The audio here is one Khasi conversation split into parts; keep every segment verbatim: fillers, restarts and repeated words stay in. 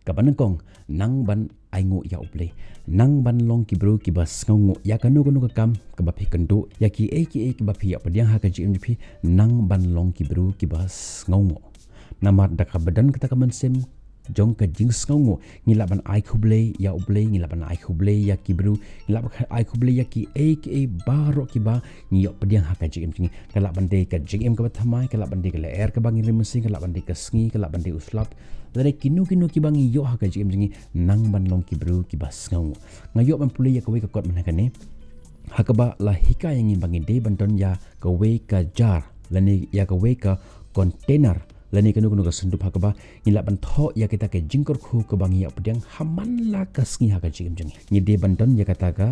Kaba nyngkong, nang ban ainguh ïa U Blei. Nang ban long ki briew kiba sngewnguh ïa kano kano ka kam kaba phi kynduh, ïa kiei kiei kiba phi ïoh pdiang ha ka jingim jong phi, nang ban long ki briew kiba sngewnguh. Namar da kaba don kata ka mynsiem jong ka jingsngewnguh, ngi lah ban ai khublei ïa U Blei, ngi lah ban ai khublei ïa ki briew, ngi lah ban ai khublei ïa kiei kiei baroh kiba ngi ïoh pdiang ha ka jingim jong ngi. Ka lah ban dei ka jingim kaba thymmai, ka lah ban dei ka lyer kaba ngi rim mynsiem, ka lah ban dei ka sngi, ka lah ban dei u slap, lane kino kino kiba ngi ïoh ha ka jingim jong ngi, nang ban long ki briew kiba sngewnguh. Nga ïoh ban pule ïa kawei ka kot mynta kane, ha kaba la hikai ïa ngi ba ngi dei ban don ïa kawei ka jar, lane ïa kawei ka container, lane kano kano ka syndup ha kaba ngi lah ban thoh ïa kita ki jingkyrkhu kaba ngi ïoh pdiang ha man la ka sngi ha ka jingim jong ngi. Ngi dei ban don ïa kata ka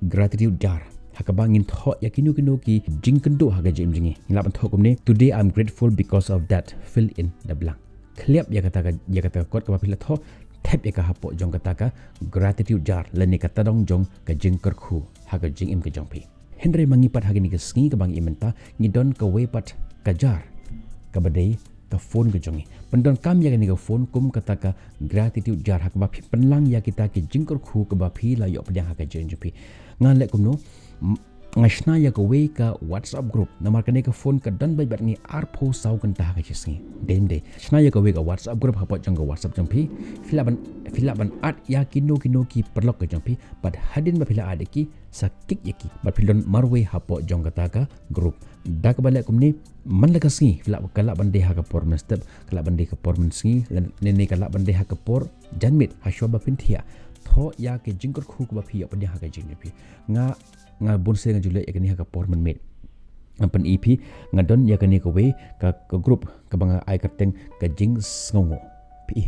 gratitude jar, ha kaba ngin thoh ïa kino kino ki jingkynduh ha ka jingim jong ngi. Ngi lah ban thoh kumne: "Today I'm grateful because of that." Fill in the blank. Khlep ïa kata ka, ïa kata ka kot kaba phi la thoh, thep ïa ka hapoh jong kata ka gratitude jar, lane ka tdong jong ka jingkyrkhu ha ka jingim ka jong phi. Hynrei ma ngi pat ha kane ka sngi kaba ngi im mynta, ngi don kawei pat ka jar, kaba dei ka phone ka jong ngi. Pyndonkam ïa kane ka phone kum kata ka gratitude jar, ha kaba phi pynlang ïa kita ki jingkyrkhu kaba phi la ïoh pdiang ha ka jingim jong phi. Nga leh kumno? M-, nga shna ïa kawei ka WhatsApp group. Namar kane ka phone ka don beit bad ngi arphew saw kynta ha ka shi sngi. Dei, dei. Shna ïa kawei ka WhatsApp group hapoh jong ka WhatsApp jong phi. Phi lah ban, phi lah ban add ïa kino kino ki paralok ka jong phi. Bad hadien ba phi la add ïa ki, sa klik ïa ki. Bad phi don marwei hapoh jong kata ka group. Da kaba leh kumne, man la ka sngi, ka lah, ka lah ban dei ha ka por mynstep, ka lah ban dei ka por mynsngi, lane, lane ka lah ban dei ha ka por janmiet, ha shuwa ba phin thiah. Thoh ïa ki jingkyrkhu kaba phi ïoh pdiang ha ka jingim jong phi. Nga, nga bun sien nga ju leh ïa kane ha ka por mynmiet. Nga pyni phi, nga don ïa kane kawei ka, ka group kaba nga ai kyrteng ka jingsngewnguh. Phi i.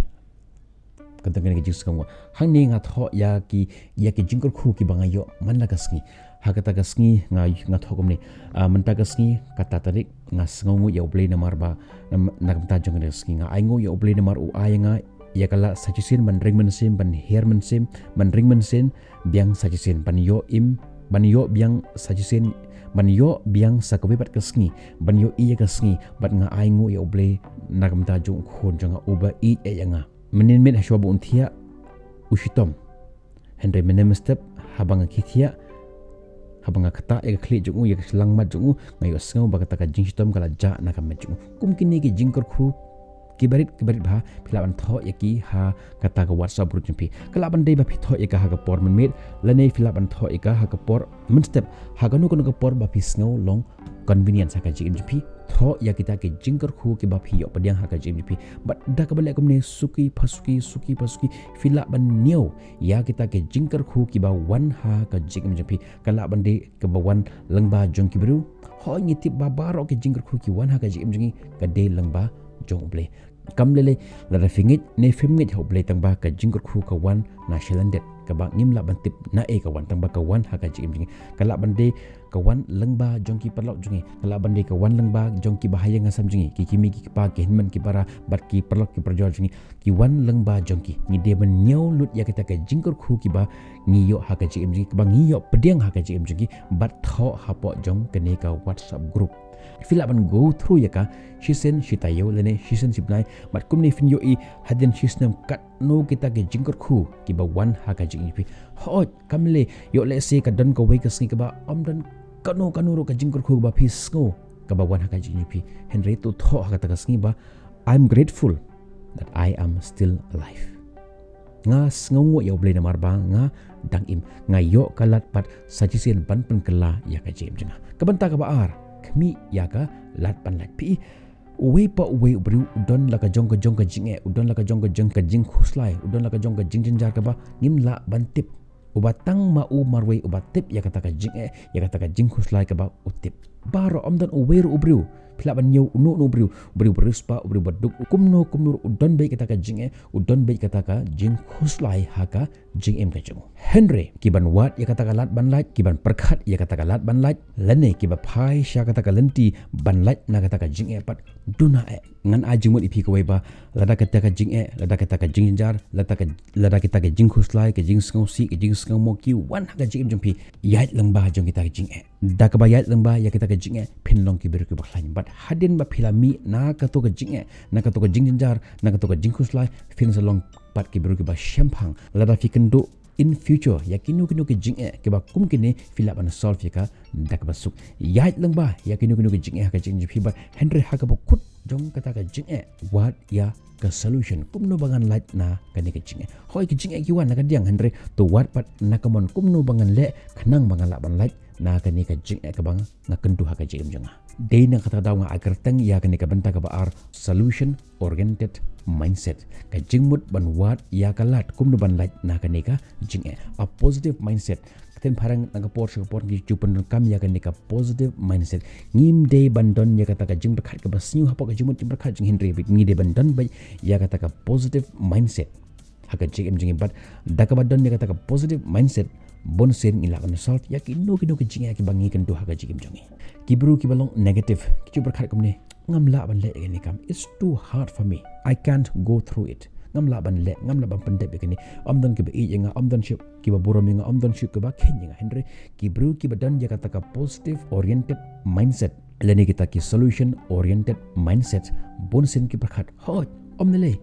Kata kane ka jingsngewnguh. Hangne nga thoh ïa ki, ïa ki jingkyrkhu kiba nga ïoh man la ka sngi. Ha kata ka sngi nga, nga thoh kumne. Ah, mynta ka sngi, kata tarik, nga sngewnguh ïa U Blei namar ba, na, na ka bynta jong kane ka sngi. Nga ainguh ïa U Blei namar u ai ïa nga ïa ka lad sa shisien ban ring mynsiem, ban hiar mynsiem, ban ring mynsiem biang sa shisien, ban ïoh im, ban ïoh biang sa shisien, ban ïoh biang sa kawei pat ka sngi, ban ïohi ïa ka sngi, bad nga ainguh ïa U Blei na ka bynta jong u khun jong nga uba ïeit ïa nga. Mynnin miet ha shuwa ba un thiah, u shitom. Hynrei mynne mynstep, haba nga kit thiah, haba nga ktah ïa ka khlieh jong u, ïa ka shyllangmat jong u, nga ïohsngew ba kata ka jingshitom ka la jah na ka met jong u. Kum kine ki jingkyrkhu kiba rit, kiba rit bha, phi lah ban thoh ïa ki ha kata ka WhatsApp group jong phi. Ka lah ban dei ba phi thoh ïa ka ha ka por mynmiet, lane phi lah ban thoh ïa ka ha ka por mynstep, ha kano kano ka por ba phi sngew long convenience ha ka jingim jong phi. Thoh ïa kita ki jingkyrkhu kiba phi ïoh pdiang ha ka jingim jong phi. Bad da kaba leh kumne, suki pha suki, suki pha suki, phi lah ban ñiew ïa kita ki jingkyrkhu kiba wan ha ka jingim jong phi. Ka lah ban dei kaba wan lyngba jong ki briew. Hooid, ngi tip ba baroh ki jingkyrkhu ki wan ha ka jingim jong ngi ka dei lyngba jong U Blei. Kam lei lei, lada phi ngeit ne phim ngeit ha U Blei, tang ba ka jingkyrkhu ka wan na shalyndet, kaba ngim lah ban tip naei ka wan, tang ba ka wan ha ka jingim jong ngi. Ka lah ban dei ka wan lyngba jong ki paralok jong ngi. Ka lah ban dei ka wan lyngba jong ki bahaïing hasem jong ngi, ki kmie ki kpa, ki hynmen ki para, bad ki paralok ki parajor jong ngi. Ki wan lyngba jong ki. Ngi dei ban ñiew lut ïa kita ki jingkyrkhu kiba ngi ïoh ha ka jingim jong ngi, kiba ngi ïoh pdiang ha ka jingim jong ngi, bad thoh hapoh jong kane ka WhatsApp group. Phi lah ban go through ïa ka shisien shi taïew lane shisien shi bnai, bad kumne phin ïohi hadien shi snem katno kita ki jingkyrkhu kiba wan ha ka jingim jong phi. Hooid, kam lei, ïoh lehse ka don kawei ka sngi kaba ym don kano kano ruh ka jingkyrkhu kaba phi sngew kaba wan ha ka jingim jong phi. Hynrei to thoh ha kata ka sngi ba, "I'm grateful that I am still alive." Nga sngewnguh ïa U Blei namar ba nga dang im. Nga ïoh ka lad pat sa shisien ban pynkylla ïa ka jingim jong nga. Ka bynta kaba ar, khmih ïa ka lad ban lait. Phi i, uwei pa uwei u briew u don la ka jong ka jong ka jingeh, u don la ka jong ka jong ka jingkhuslai, u don la ka jong ka jingjynjar kaba ngim lah ban tip. Uba tang ma u marwei uba tip ïa kata ka jingeh, ïa kata ka jingkhuslai kaba u tip. Baroh, ym don uwei ruh u briew. Phi lah ban ñiew uno uno u briew, u briew ba riewspah, u briew ba duk, kumno kumno ruh u don beit kata ka jingeh, u don beit kata ka jingkhuslai ha ka jingim ka jong u. Hynrei ki ban wad ïa kata ka lad ban lait, ki ban pyrkhat ïa kata ka lad ban lait, lane ki ba phai sha kata ka lynti ban lait na kata ka jingeh pat, duna eh. Ngan ai jingmut ïa phi kawei ba, lada kata ka jingeh, lada kata ka jingjynjar, lada ka, lada kita ka jingkhuslai, ka jingsngewsih, ka jingsngewmoh ki wan ha ka jingim jong phi, ïaid lyngba jong kita ka jingeh. Da kaba ïaid lyngba ïa kita ka jingeh, phin long ki briew kiba khlaiñ. Bad Hadien ba phi la mih na kato ka jingeh, na kato ka jingjynjar, na kato ka jingkhuslai, phin sa long pat ki briew kiba shemphang. Lada phi kynduh in future ïa kino kino ki jingeh kiba kum kine, phi lah ban solve ïa ka da kaba suk. Ïaid lyngba ïa kino kino ki jingeh ha ka jingim jong phi, bad hynrei ha kaba kut jong kata ka jingeh, wad ïa ka solution, kumno ba ngan lait na kane ka jingeh. Hooid, ki jingeh ki wan na ka diang, hynrei to wad pat na ka mon kumno ba ngan leh khnang ba ngan lah ban lait na kane ka jingeh kaba nga kynduh ha ka jingim jong nga. Dei na kata ka daw nga ai kyrteng ïa kane ka bynta kaba ar, solution oriented mindset. Ka jingmut ban wad ïa ka lad kumno ban lait na kane ka jingeh. A positive mindset. Ka ktien phareng na ka por sha ka por ngi ju pyndonkam ïa kane ka positive mindset. Ngim dei ban don ïa kata ka jingpyrkhat kaba sniew hapoh ka jingmut jingpyrkhat jong ngi, hynrei ngi dei ban don beit ïa kata ka positive mindset ha ka jingim jong ngi, bad da kaba don ïa kata ka positive mindset, bun sien ngi lah ban solve ïa kino kino ki jingeh kiba ngi kynduh ha ka jingim jong ngi. Ki briew kiba long negative, ki ju pyrkhat kumne, ngam lah ban leh ïa kane ka kam, it's too hard for me, I can't go through it. Ngam lah ban leh, ngam lah ban pyndep ïa kane. Ym don kiba ïeit ïa nga, ym don shuh kiba burom ïa nga, ym don shuh kiba kheiñ ïa nga. Hynrei ki briew kiba don ïa kata ka positive oriented mindset, lane kita ki solution oriented mindset, bun sien ki pyrkhat, hooid, ym lei lei,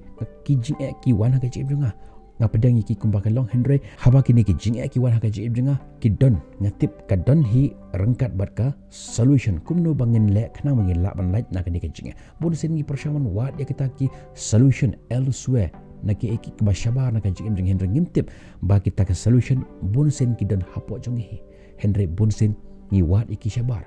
ki jingeh ki wan ha ka jingim jong nga, nga pdiang ïa ki kumba ka long, hynrei haba kine ki jingeh ki wan ha ka jingim jong nga, ki don, nga tip ka don hi ryngkat bad ka solution, kumno ba ngin leh khnang ba ngin lah ban lait na kane ka jingeh. Bun sien ngi pyrshang ban wad ïa kita ki solution elsewhere, na kiei kiei kiba shabar na ka jingim jong ngi, hynrei ngim tip ba kita ki solution bun sien ki don hapoh jong ngi hi, hynrei bun sien ngi wad ïa ki shabar.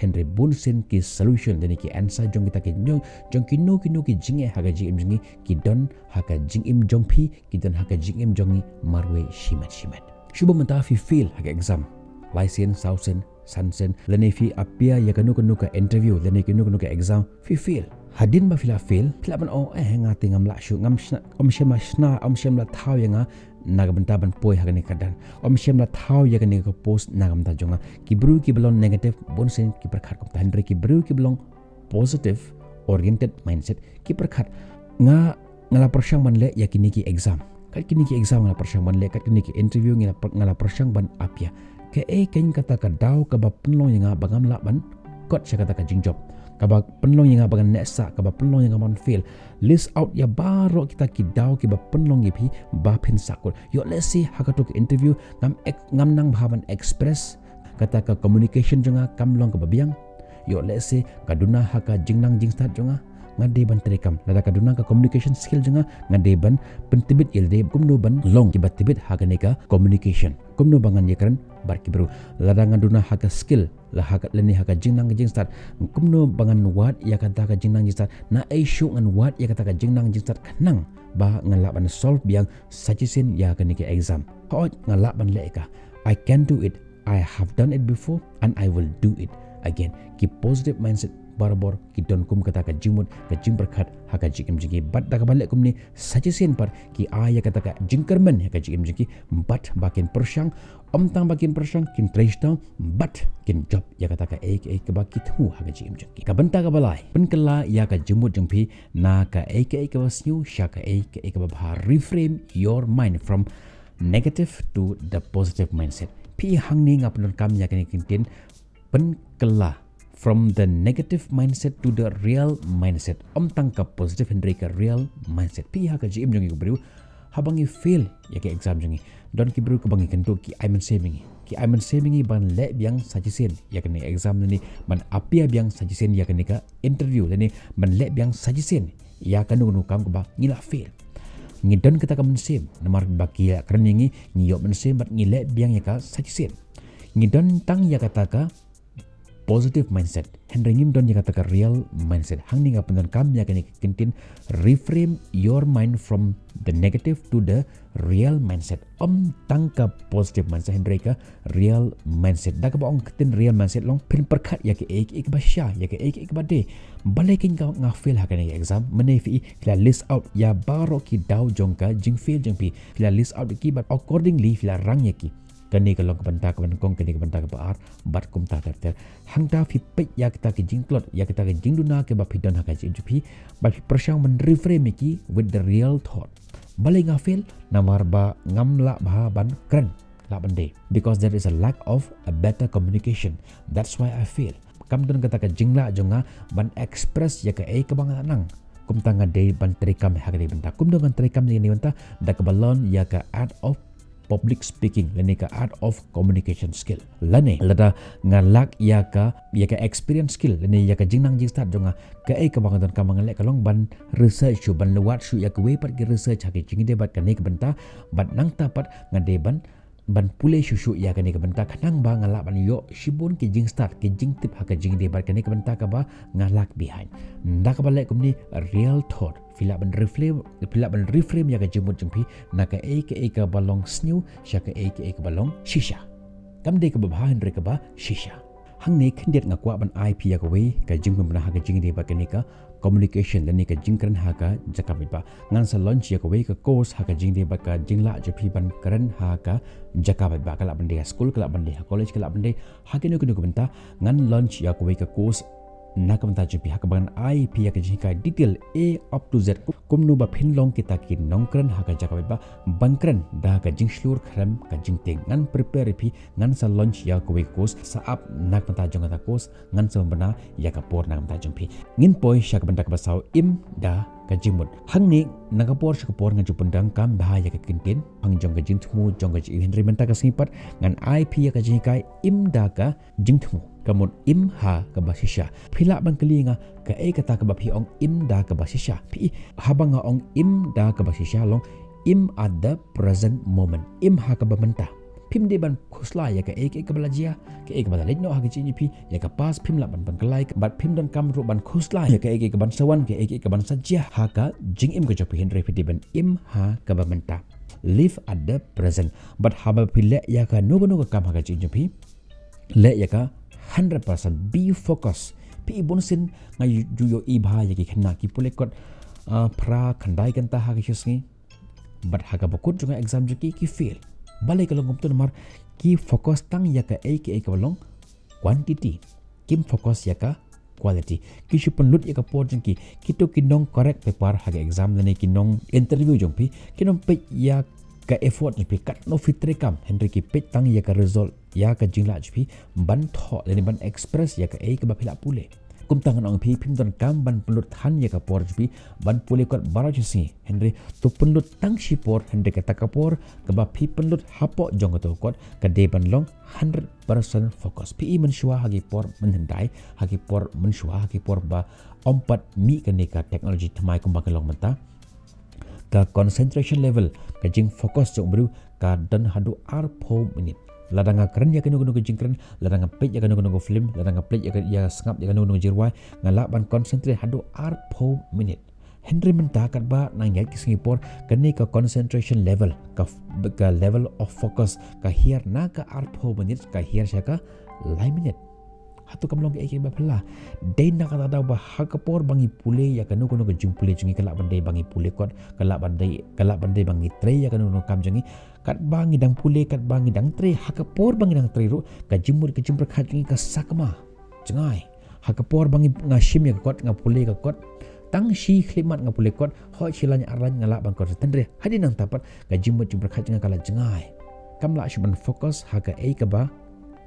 Hynrei bun sien ki solution lane ki answer jong kita ki, jong, jong kino kino ki jingeh ha ka jingim jong ngi, ki don ha ka jingim jong phi, ki don ha ka jingim jong ngi marwei shimet shimet. Shu ba mynta phi fail ha ka exam lai sien, saw sien, san sien, lane phi appear ïa kano kano ka interview lane kano kano ka exam, phi fail. Hadien ba phi la fail, phi lah ban ong, eh, nga te ngam lah shuh, ngam shna, ym shym la shna, ym shym la thaw ïa nga na ka bynta ban poi ha kane ka kyrdan, ym shym la thaw ïa kane ka post na ka bynta jong nga. Ki briew kiba long negative bun sien ki pyrkhat kumta, hynrei ki briew kiba long positive oriented mindset ki pyrkhat, nga, nga la pyrshang ban leh ïa kine ki exam, kat kine ki exam nga la pyrshang ban leh, kat kine ki interview nga la pyr-, nga la pyrshang ban appear. Kaei keiñ kata ka daw kaba pynlong ïa nga ba ngam lah ban kot sha kata ka jingjob, kaba pynlong ïa nga ba ngan neh sah, kaba pynlong ïa nga ban fail? List out ïa baroh kita ki daw kiba pynlong ïa phi ba phin sahkut. Ïoh lehse ha kato ka interview ngam ek-, ngam nang bha ban express, kata ka communication jong nga kam long kaba biang. Ïoh lehse ka duna ha ka jingnang jingstad jong nga, nga dei ban treikam. Lada ka duna ka communication skill jong nga, nga dei ban pyntbit ïalade kumno ban long kiba tbit ha kane ka communication, kumno ba ngan ïakren bad ki briew. Lada nga duna ha ka skill, la ha ka, lane ha ka jingnang ka jingstad, kumno ba ngan wad ïa kata ka jingnang jingstad, naei shuh ngan wad ïa kata ka jingnang jingstad khnang ba ngan lah ban solve biang sa shisien ïa kane ka exam. Hooid, nga lah ban leh ïa ka, I can do it, I have done it before and I will do it again. Ki positive mindset barabor ki don kum kata ka jingmut, ka jingpyrkhat ha ka jingim jong ki. Bad da kaba leh kumne, sa shisien pat ki ai ïa kata ka jingkyrmen ha ka jingim jong ki, bad ba kin pyrshang, ym tang ba kin pyrshang, kin trei shitom, bad kin jop ïa kata kaei kaei kaba ki thmu ha ka jingim jong ki. Ka bynta kaba lai, pynkylla ïa ka jingmut jong phi na kaei kaei kaba sniew sha kaei kaei kaba bha. Reframe your mind from negative to the positive mindset. Phi, hangne nga pyndonkam ïa kane ka kyntien pynkylla, from the negative mindset to the real mindset. Ym tang ka positive, hynrei ka real mindset. Phi, ha ka jingim jong ngi ki briew, haba ngi fail ïa ka exam jong ngi, don ki briew kiba ngi kynduh ki ai mynsiem ïa ngi, ki ai mynsiem ïa ngi ban leh biang sa shisien ïa kane ka exam, lane ban appear biang sa shisien ïa kane ka interview, lane ban leh biang sa shisien ïa kano kano ka kam kaba ngi la fail. Ngi don kata ka mynsiem, namar ba ki ïakren ïa ngi, ngi ïoh mynsiem bad ngi leh biang ïa ka sa shisien. Ngi don tang ïa kata ka positive mindset, hynrei ngim don ïa kata ka real mindset. Hangne nga pyndonkam ïa kane ka kyntien, reframe your mind from the negative to the real mindset. Ym tang ka positive mindset, hynrei ka real mindset. Da kaba ong ka ktien real mindset long phin pyrkhat ïa kaei kaei kaba shisha, ïa kaei kaei kaba dei. Balei keiñ nga, nga fail ha kane ka exam? Mynne phi, phi la list out ïa baroh ki daw jong ka jingfail jong phi. Phi la list out ïa ki bad accordingly phi la rang ïa ki. Kane ka long ka bynta kaba nyngkong, kane ka bynta kaba ar, bad kumta ter ter. Hangta phi peit ïa kita ki jingtlot, ïa kita ki jingduna kiba phi don ha ka jingim jong phi, bad phi pyrshang ban reframe ïa ki with the real thought. Balei nga fail? Namar ba ngam lah bha ban kren, lah ban dei. Because there is a lack of a better communication. That's why I fail. kam don kata ka jinglah jong nga ban express ïa kaei kaba nga nang. Kumta nga dei ban treikam ha kane ka bynta. Kumno ngan treikam ïa kane ka bynta? Da kaba learn ïa ka art of public speaking lane ka art of communication skill. Lane lada nga lak ïa ka ïa ka experience skill lane ïa ka jingnang jingstad jong nga, kaei kaba nga donkam ba ngan leh ka long ban research shuh, ban leh wat shuh ïa kawei pat ki research ha ka jingïadei bad kane ka bynta. Bad nangta pat nga dei ban ban pule shuh shuh ïa kane ka bynta khnang ba nga lah ban ïoh shibun ki jingstad, ki jingtip ha ka jingïadei bad kane ka bynta kaba nga lag behind. Da kaba leh kumne, real thought, phi lah ban reframe, phi lah ban reframe ïa ka jingmut jong phi na kaei kaei kaba long sniew sha kaei kaei kaba long shisha. Kam dei kaba bha hynrei kaba shisha. Hangne khyndiat nga kwah ban ai phi ïa kawei ka jingpynbna ha ka jingïadei bad kane ka communication lane ka jingkren ha ka jaka paidbah. Ngan sa launch ïa kawei ka course ha ka jingïadei bad ka jinglah jong phi ban kren ha ka jaka paidbah, ka lah ban dei ha skul, ka lah ban dei ha college, ka lah ban dei ha kino kino ka bynta. Ngan launch ïa kawei ka course na ka bynta jong phi ha kaba ngan ai phi ïa ka jinghikai detail A up to Z, kumno ba phin long kita ki nongkren ha ka jaka paidbah, ban kren da ka jingshlur khlem ka jingtieng. Ngan prepare ïa phi, ngan sa launch ïa kawei ka course, sa ap na ka bynta jong kata ka course, ngan sa pynbna ïa ka por na ka bynta jong phi. Ngin poi sha ka bynta kaba saw, im da ka jingmut. Hangne na ka por sha ka por nga ju pyndonkam bha ïa ka kyntien pang jong ka jingthmu jong ka jingim, hynrei mynta ka sngi pat ngan ai phi ïa ka jinghikai im da ka jingthmu. Ka mut im ha kaba shisha. Phi lah ban kylli nga, kaei kata kaba phi ong im da kaba shisha? Phi, haba nga ong im da kaba shisha, long im at the present moment, im ha kaba mynta. Phim dei ban khuslai ïa kaei kaei kaba la jia, kaei kaba la leit noh ha ka jingim jong phi, ïa ka past phim lah ban pynkylla, bad phim donkam ruh ban khuslai ïa kaei kaei kaban sa wan, kaei kaei kaban sa jia ha ka jingim ka jong phi, hynrei phi dei ban im ha kaba mynta. Live at the present. Bad haba phi leh ïa kano kano ka kam ha ka jingim jong phi, leh ïa ka hundred percent, be focus. Phi i, bunsien nga ju ïohi bha ïa ki khynnah ki pule kot, ah, phra khyndai kynta ha ka shi sngi, bad ha kaba kut jong ka exam jong ki, ki fail. Balei ka long kumta? Namar ki focus tang ïa kaei kaei kaba long quantity, kim focus ïa ka quality. Ki shu pynlut ïa ka por jong ki. Kito ki nong correct paper ha ka exam lane ki nong interview jong phi, kim peit ïa ka effort jong phi, katno phi treikam, hynrei ki peit tang ïa ka result, ïa ka jinglah jong phi ban thoh lane ban express ïa kaei kaba phi la pule. Kumta ngan ong ïa phi, phim donkam ban pynlut than ïa ka por jong phi ban pule kot baroh shi sngi, hynrei to pynlut tang shi por, hynrei kata ka por kaba phi pynlut hapoh jong kato ka kot ka dei ban long hundred percent focus. Phi i, mynshuwa ha ki por mynhyndai, ha ki por mynshuwa, ha ki por ba ym pat mih kane ka technology thymmai kumba ka long mynta, ka concentration level, ka jingfocus jong u briew ka don haduh arphew minit. Lada nga kren ïa kano kano ka jingkren, lada nga peit ïa kano kano ka film, lada nga peit ïa ka, ïa sngap ïa kano kano ka jingrwai, nga lah ban concentrate haduh arphew minit. Hynrei mynta katba nang ïaid ki sngi por, kane ka concentration level, ka f-, ka level of focus, ka hiar na ka arphew minit ka hiar sha ka lai minit. Hato kam long kaei kaei ba phylla? Dei na kata ka daw ba ha ka por ba ngi pule ïa kano kano ka jingpule jong ngi, ka lah ban dei ba ngi pule kot, ka lah ban dei, ka lah ban dei ba ngi trei ïa kano kano ka kam jong ngi, katba ngi dang pule, katba ngi dang trei, ha ka por ba ngi dang trei ruh, ka jingmut ka jingpyrkhat jong ngi ka sakma jngai. Ha ka por ba ngi, nga shim ïa ka kot, nga pule ïa ka kot, tang shi khyllipmat nga pule kot, hooid shi laiñ ar laiñ nga lah ban kot, hynrei hadien nangta pat ka jingmut jingpyrkhat jong nga ka la jngai. Kam lah shuh ban focus ha kaei kaba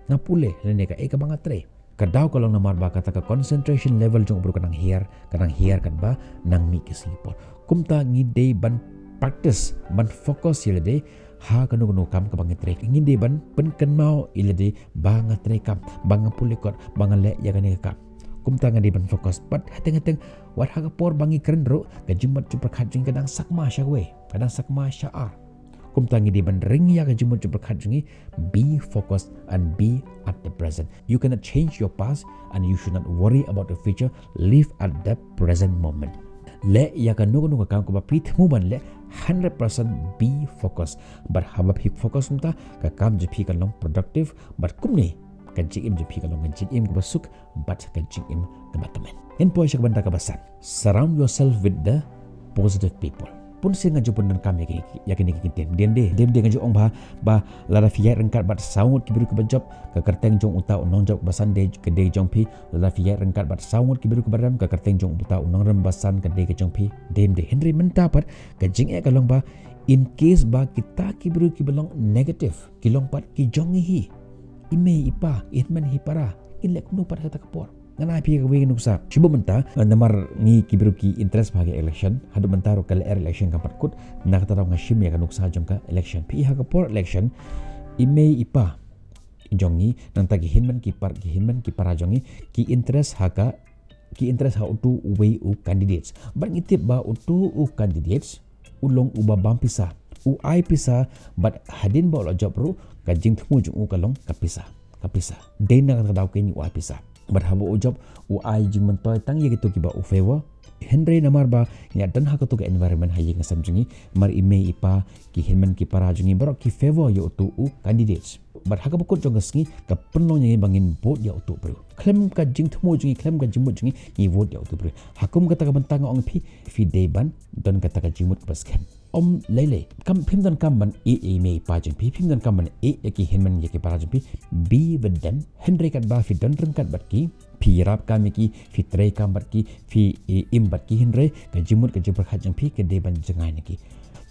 nga pule lane kaei kaba nga trei. Ka daw ka long namar ba kata ka concentration level jong u briew ka nang hiar, ka nang hiar katba nang mih ki sngi por. Kumta ngi dei ban practice, ban focus ïa lade ha kano kano ka kam kaba ngi trei. Ngi dei ban pynkynmaw ïa lade ba nga treikam, ba nga pule kot, ba nga leh ïa kane ka kam. Kumta nga dei ban focus. Bad hateng hateng, wat ha ka por ba ngi kren ruh, ka jingmut jingpyrkhat jong ngi ka dang sakma sha kawei, ka dang sakma sha ar. Kumta ngi dei ban ring ïa ka jingmut jingpyrkhat jong ngi. Be focused and be at the present. You cannot change your past and you should not worry about the future. Live at the present moment. Leh ïa kano kano ka kam kaba phi thmu ban leh, hundred percent be focused. Bad haba phi focus mynta, ka kam jong phi kan long productive, bad kumne ka jingim jong phi kan long ka jingim kaba suk bad ka jingim kaba tymmen. Ngin poi sha ka bynta kaba san. Surround yourself with the positive people. Bunsien nga ju pyndonkam ïa ki, ïa kine ki kyntien. Dei ne em de, dei ne em de, nga ju ong ba, ba lada phi ïaid ryngkat bad saw ngut ki briew kiba jop, ka kyrteng jong uta u nongjop ba san dei, ka dei jong phi. Lada phi ïaid ryngkat bad saw ngut ki briew kiba rem, ka kyrteng jong uta u nongrem ba san ka dei ka jong phi. Dei ne em de. Hynrei mynta pat ka jingeh ka long ba, in case ba kita ki briew kiba long negative ki long pat ki jong ngi hi, i mei i pa, i hynmen i para, Kin leh kumno pat ha kata ka por? Ngan ai phi kawei ka nuksa. Shibun mynta, eh, namar ngi ki briew ki interest bha ha ka election. Haduh mynta ruh ka lyer election kam pat kut. Na kata daw nga shim ïa ka nuksa jong ka election. Phi ha ka por election, i mei i pa jong ngi, nangta ki hynmen ki par, ki hynmen ki para jong ngi, ki interest ha ka, ki interest ha utu uwei u candidates. Bad ngi tip ba utu u candidates u long uba bam pisa, u ai pisa, bad hadien ba u la jop ruh, ka jingthmu jong u ka long ka pisa, ka pisa. Dei na kata ka daw kein u ai pisa. Bad haba u jop, u ai jingmyntoi tang ïa kito kiba u favour. Hynrei namar ba ngi la don ha kato ka environment ha ïing ha sem jong ngi, namar i mei i pa, ki hynmen ki para jong ngi baroh ki favour ïa utu u candidates. Bad ha kaba kut jong ka sngi, ka pynlong ïa ngi ba ngin vote ïa utu u briew. Khlem ka jingthmu jong ngi, khlem ka jingmut jong ngi, ngi vote ïa utu u briew. Ha kum kata ka bynta nga ong phi, phi dei ban don kata ka jingmut kaba skhem. Ym lei lei. Kam, phim donkam ban ïeh ïa i mei i pa jong phi, phim donkam ban ïeh ïa ki hynmen ïa ki para jong phi. Be with them. Hynrei katba phi don ryngkat bad ki, phi ïarap kam ïa ki, phi trei kam bad ki, phi, eh, im bad ki, hynrei ka jingmut ka jingpyrkhat jong phi ka dei ban jngai na ki.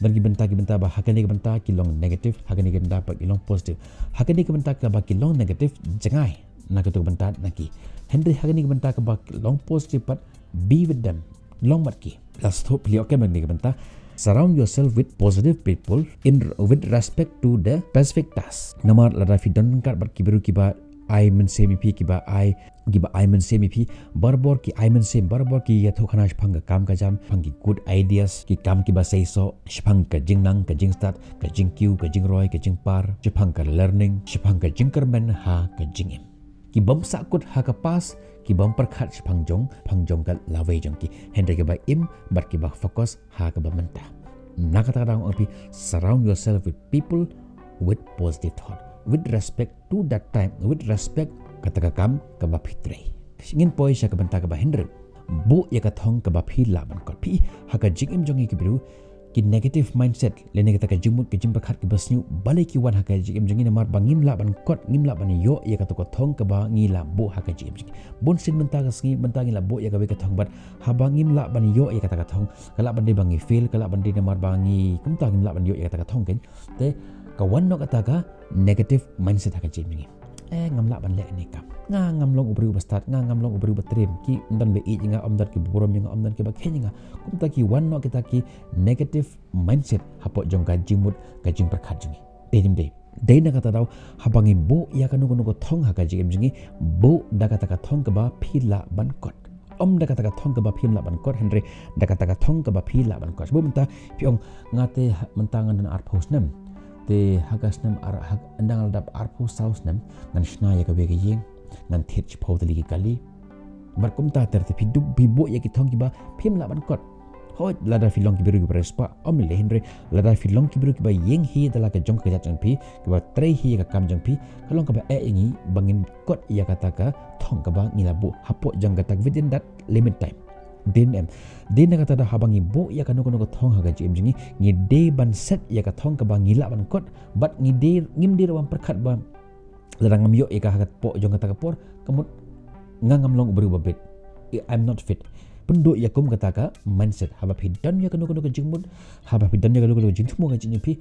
Don ki bynta, ki bynta ba ha kane ka bynta ki long negative, ha kane ka bynta pat ki long positive. Ha kane ka bynta kaba ki long negative, jngai na kato ka bynta na ki. Hynrei ha kane ka bynta kaba ki long positive pat, be with them. Long bad ki. Last hope phi ïoh kem ha kane ka bynta. Surround yourself with positive people in, with respect to the specific task. Namar lada phi don ryngkat bad ki briew kiba ai mynsiem ïa phi, kiba ai, kiba ai mynsiem ïa phi, barabor ki ai mynsiem, barabor ki ïathuhkhana shaphang ka kam ka jam, shaphang ki good ideas, ki kam kiba seisoh, shaphang ka jingnang, ka jingstad, ka jingkiew, ka jingroi, ka jingpar, shaphang ka learning, shaphang ka jingkyrmen ha ka jingim. Ki bym sahkut ha ka past, ki bym pyrkhat shaphang jong, shaphang jong ka lawei jong ki. Hynrei kiba im, bad kiba focus ha kaba mynta. Na kata ka daw nga ong phi, surround yourself with people with positive thought, with respect to that time, with respect kata ka kam kaba phi trei. Ngin poi sha ka bynta kaba hynriew. Buh ïa ka thong kaba phi lah ban kot. Phi ha ka jingim jong ngi ki briew, ki negative mindset, lane kata ka jingmut ka jingpyrkhat kaba sniew, balei ki wan ha ka jingim jong ngi? Namar ba ngim lah ban kot, ngim lah ban ïoh ïa kato ka thong kaba ngi la buh ha ka jingim jong ngi. Bun sien mynta ka sngi, mynta ngi la buh ïa kawei ka thong bad haba ngim lah ban ïoh ïa kata ka thong, ka lah ban dei ba ngi fail, ka lah ban dei namar ba ngi, kumta ngim lah ban ïoh ïa kata ka thong kein. Te ka wan noh kata ka negative mindset ha ka jingim jong ngi. Eh, ngam lah ban leh kane ka kam. Nga ngam long u briew uba stad, nga ngam long u briew uba triem. Kim don ba ïeit ïa nga, ym don kiba burom ïa nga, ym don kiba kheiñ ïa nga. Kumta ki wan noh kita ki negative mindset hapoh jong ka jingmut ka jingpyrkhat jong ngi. Dei ne ym dei? Dei na kata daw, haba ngi buh ïa kano kano ka thong ha ka jingim jong ngi, buh da kata ka thong kaba phi lah ban kot. Ym da kata ka thong kaba phim lah ban kot, hynrei da kata ka thong kaba phi lah ban kot. Shu mynta phi ong, nga te ha, mynta ngan don arphew snem. Te ha ka snem ar, ha, ynda nga la dap arphew saw snem, ngan shna ïa kawei ka ïing, ngan thied shiphew tylli ki kali. Bad kumta ter te phi dup, phi buh ïa ki thong kiba phim lah ban kot. Hooid, lada phi long ki briew kiba riewspah, ym lei, hynrei lada phi long ki briew kiba ïeng hi da la ka jong ka jait jong phi, kiba trei hi ïa ka kam jong phi, ka long kaba eh ïa ngi ba ngin kot ïa kata ka thong kaba ngi la buh hapoh jong kata within that limit time. Dei ne em? Dei na kata daw, haba ngi buh ïa kano kano ka thong ha ka jingim jong ngi, ngi dei ban set ïa ka thong kaba ngi lah ban kot, bad ngi dei, ngim dei ruh ban pyrkhat ba lada ngam ïoh ïa ka hapoh jong kata ka por, ka mut nga ngam long u briew uba bit. I, I'm not fit. Pynduh ïa kum kata ka mindset. Haba phi don ïa kano kano ka jingmut, haba phi don ïa kano kano ka jingthmu ha ka jingim jong phi,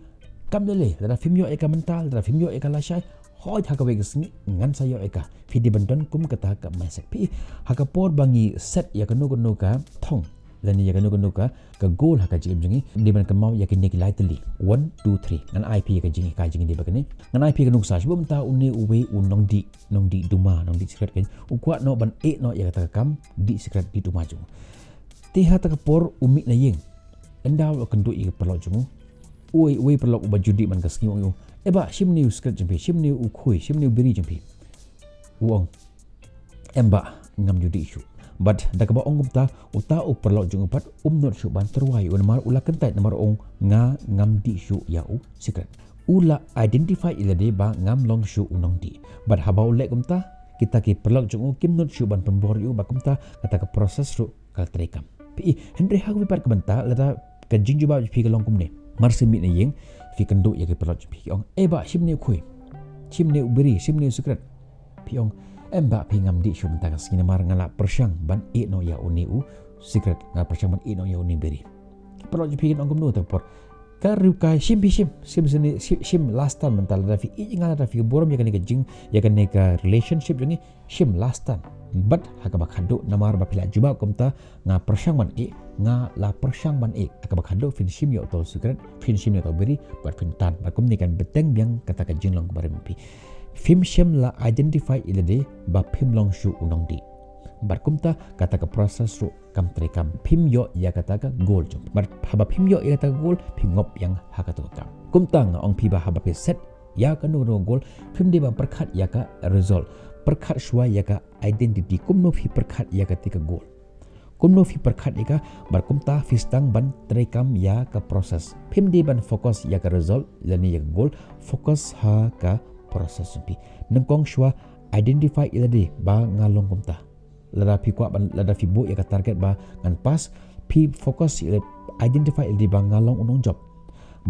kam lei lei, lada phim ïoh ïa ka mynta, lada phim ïoh ïa ka lashai, hooid ha kawei ka sngi ngan sa ïoh ïa ka. Phi dei ban don kum kata ka mindset. Phi, ha ka por ba ngi set ïa kano kano ka thong, lane ïa kano kano ka, ka goal ha ka jingim jong ngi, dei ban kynmaw ïa kine ki lai tylli. One, two, three. Ngan ai phi ïa ka jinghikai jingïadei ba kane. Ngan ai phi ïa ka nuksa. Shu mynta une uwei u nongdih, nongdih duma, nongdih sikret kein, u kwah noh ban ïeh noh ïa kata ka kam dih sikret dih duma jong u. Te ha kata ka por u mih na ïing, ynda u la kynduh ïa ki paralok jong u, uwei, uwei paralok uba ju dih man ka sngi u ong ïa u, "Eh bah, shim ne u sikret jong phi, shim ne u khui, shim ne u biri jong phi." U ong, "Em bah, ngam ju dih shuh." Bad da kaba ong kumta, uta u paralok jong u pat um nud shuh ban tyrwa ïa u namar u la kyntait, namar u ong, "Nga ngam dih shuh ïa u sikret." U la identify ïa lade ba ngam long shuh u nongdih. Bad haba u leh kumta, kita ki paralok jong u kim nud shuh ban pynbor ïa u, bad kumta kata ka process ruh ka la treikam. Phi i, hynrei ha kawei pat ka bynta, lada ka jingjubab jong phi ka long kumne. Mar shu mih na ïing, phi kynduh ïa ki paralok jong phi, ki ong, "Eh bah, shim ne u khui, shim ne u biri, shim ne u sikret." Phi ong, "Em bah, phi, ngam dih shuh mynta ka sngi namar nga la pyrshang ban ïeh noh ïa une u sikret, nga la pyrshang ban ïeh noh ïa une u biri." Ki paralok jong phi kin ong kumno ha kata ka por? Ka riewkai shim phi shim, shim sini, shim, shim last time mynta lada phi ïeit ïa nga, lada phi burom ïa kane ka jing, ïa kane ka relationship jong ngi, shim last time. Bad ha kaba khatduh namar ba phi la jubab kumta nga pyrshang ban ïeh, nga la pyrshang ban ïeh. Ha kaba khatduh phin shim ïa uto u sikret, phin shim ïa uto u biri, bad phin tan. Bad kumne kan bteng biang kata ka jinglong kaba rim phi. Phim shym la identify ïa lade ba phim long shuh u nongdih. Bad kumta kata ka process ruh kam treikam, phim ïoh ïa kata ka goal jong. Bad haba phim ïoh ïa kata ka goal, phi ngop biang ha kato ka kam. Kumta nga ong phi ba haba phi set ïa kano kano ka goal, phim dei ban pyrkhat ïa ka result. Pyrkhat shuwa ïa ka identity, kumno phi pyrkhat ïa kata ka goal. Kumno phi pyrkhat ïa ka, bad kumta phi sdang ban treikam ïa ka process. Phim dei ban focus ïa ka result lane ïa ka goal, focus ha ka process jong phi. Nyngkong shuwa identify ïa lade ba nga long kumta. Lada phi kwah ban, lada phi buh ïa ka target ba ngan pass, phi focus ïa lade, identify ïa lade ba nga long u nongjop.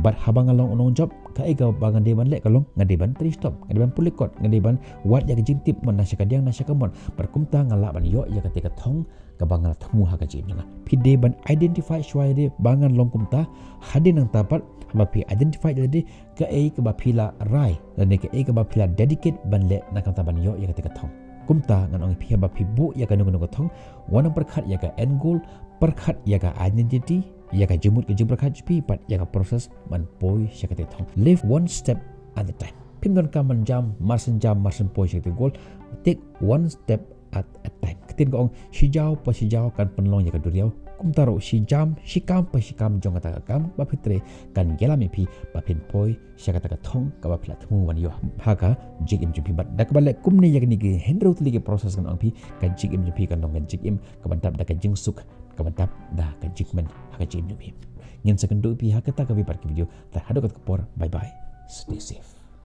Bad haba nga long u nongjop, kaei kaba nga dei ban leh ka long, nga dei ban trei shitom, nga dei ban pule kot, nga dei ban wad ïa ka jingtip mon na sha kadiang na sha kamon. Bad kumta nga lah ban ïoh ïa kata ka thong kaba nga la thmu ha ka jingim jong nga. Phi dei ban identify shuwa ïa lade ba ngan long kumta, hadien nangta pat haba phi identify ïa lade, kaei kaba phi la rai lane kaei kaba phi la dedicate ban leh na ka bynta ban ïoh ïa kata ka thong. Kumta ngan ong ïa phi, haba phi buh ïa kano kano ka thong, wat nang pyrkhat ïa ka end goal, pyrkhat ïa ka identity, ïa ka jingmut ka jingpyrkhat jong phi, bad ïa ka process ban poi sha kata ka thong. Live one step at a time. Phim donkam ban jam marsien jam marsien poi sha kata ka goal. Take one step at a time. Ka ktien ka ong, shi jaw pa shi jaw kan pynlong ïa ka duriaw. Kumta ruh shi jam, shi kam pa shi kam jong kata ka kam ba phi trei kan ïalam ïa phi ba phin poi sha kata ka thong kaba phi la thmu ban ïoh ha ka jingim jong phi. Bad da kaba leh kumne ïa kine ki hynriew tylli ki process, ngan ong ïa phi, ka jingim jong phi kan long ka jingim kaba dap da ka jingsuk, kaba dap da ka jingkmen ha ka jingim jong phi. Ngin sa ïakynduh ïa phi ha kata ka video. Te haduh kata ka por, bye bye, stay safe.